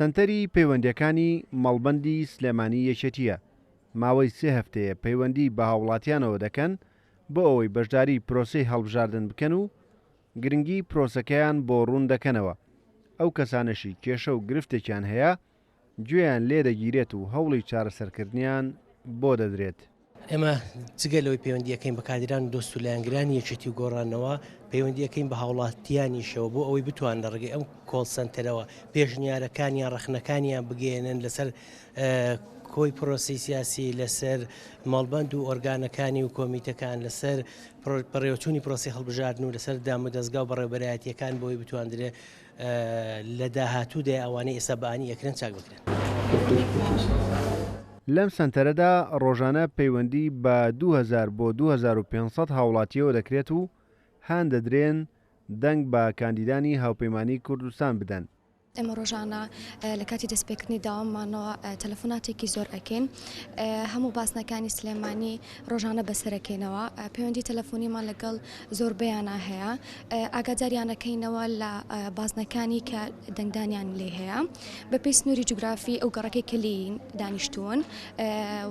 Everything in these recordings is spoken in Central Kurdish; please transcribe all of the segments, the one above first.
سەنتەری پەیوەندییەکانی مەڵبەندی سلێمانی یەکێتییە، ماوەی سێ هەفتەیە پەیوەندی بە هاوڵاتیانەوە دەکەن بۆ ئەوەی بەشداری پرۆسەی هەڵبژاردن بکەن و گرنگی پرۆسەکەیان بۆ ڕوون دەکەنەوە، ئەو کەسانەشی کێشە و گرفتێکیان هەیە گوێیان لێ دەگیرێت و هەوڵی چارەسەرکردنیان بۆ دەدرێت. ئێمە جگە لەوەی پەیوەندی ئەکەین بە کادیران و دۆست و لایەنگرانی یەکێتی و گۆڕانەوە، پەیوەندی ئەکەین بە هاوڵاتیانیشەوە بۆ ئەوەی بتوانن لە ڕێگەی ئەم کۆڵ سەنتەرەوە پێشنیارەکانیان، ڕەخنەکانیان بگەیەنن لەسەر کۆی پرۆسەی سیاسی، لەسەر مەڵبەند و ئۆرگانەکانی و کۆمیتەکان، لەسەر بەڕێوەچوونی پرۆسەی هەڵبژاردن و لەسەر دامودەزگا و بەڕێوەبەرایەتییەکان بۆ ئەوەی بتواندرێ لە داهاتوودا ئەوانەی ئێستا بە ئانی ئەکرێن چاک بکرێن. لەم سەنتەرەدا ڕۆژانە پەیوەندی بە 2000 بۆ 2500 هاوڵاتییەوە دەکرێت و هان دەدرێن دەنگ بە کاندیدانی هاوپەیمانی کوردستان بدەن. ئێمە ڕۆژانە لە کاتی دەستپێکردنی داواممانەوە تەلەفۆناتێکی زۆر ئەکەین، هەموو بازنەکانی سلێمانی ڕۆژانە بەسەرەکەینەوە، پەیوەندی تەلەفۆنیمان لەگەڵ زۆربەیانا هەیە، ئاگاداریانەکەینەوە لە بازنەکانی کە دەنگدانیان لێ هەیە بەپێی سنووری جوگرافی ئەو گەڕەکەی کە لێی دانیشتوون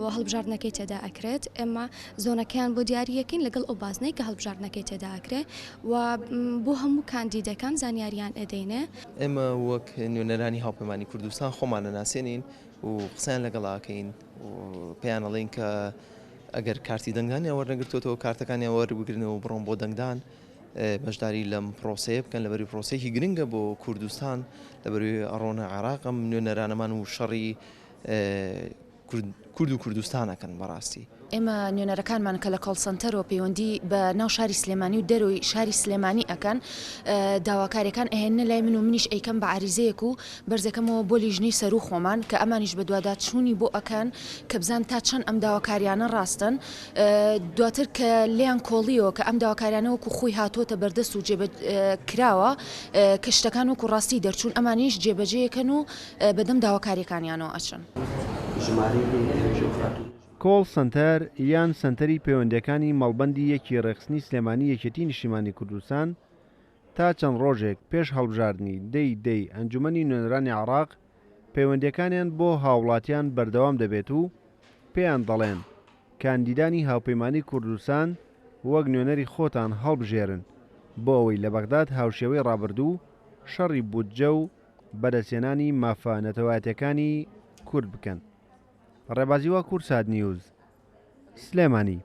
و هەڵبژاردنەکەی تێدا ئەکرێت، ئێمە زۆنەکەیان بۆ دیارییەکەین لەگەڵ ئەو بازنەی کە هەڵبژاردنەکەی تێدا ئەکرێ و بۆ هەموو کاندیدەکان زانیاریان ئەدەینێ. ئێمە وەک نوێنەرانی هاوپەیمانی کوردستان خۆمان ئەناسێنین و قسەیان لەگەڵ ئەکەین و پێیان ئەڵێین کە ئەگەر کارتی دەنگدانیان وەرنەگرتووەتەوە کارتەکانیان وەربگرنەوە و بڕۆن بۆ دەنگدان بەشداری لەم پرۆسەیە بکەن لەبەری پرۆسەیەکی گرنگە بۆ کوردستان لەبەروی ئەڕۆنە عێراق ئەم نوێنەرانەمان و شەڕی کورد و کوردستان ئەکەن بەڕاستی. ئێمە نوێنەرەکانمان کە لە کۆڵ سەنتەرەوە پەیوەندی بە ناو شاری سلێمانی و دەرەوەی شاری سلێمانی ئەکەن داواکاریەکان ئەهێننە لای من و منیش ئەیکەم بە عەریزەیەک و بەرزەکەمەوە بۆ لیژنەی سەروو خۆمان کە ئەمانیش بەدواداچوونی بۆ ئەکەن کە بزان تا چەند ئەم داواکاریانە ڕاستن دواتر کە لێیان کۆڵیەوە کە ئەم داواکاریانە وەکو خۆی هاتۆتە بەردەست و جێبە کراوە کە شتەکان وەکو ڕاستی دەرچوون ئەمانیش جێبەجێیەکەن و بەدەم داواکاریەکانیانەوە ئەچن. کۆڵ سەنتەر یان سەنتەری پەیوەندیەکانی مەڵبەندی یەکی ڕێکخستنی سلێمانی یەکێتی نیشتیمانی کوردستان تا چەند ڕۆژێک پێش هەڵبژاردنی دە ی دەی ئەنجومەنی نوێنەرانی عێڕاق پەیوەندیەکانیان بۆ هاوڵاتیان بەردەوام دەبێت و پێیان دەڵێن کاندیدانی هاوپەیمانی کوردستان وەک نوێنەری خۆتان هەڵبژێرن بۆ ئەوەی لە بەغداد هاوشێوەی ڕابردوو شەڕی بودجە و بەدەستهێنانی مافە نەتەوایەتیەکانی کورد بکەن. ڕێبازی وا کوردسات نیوز، سلێمانی.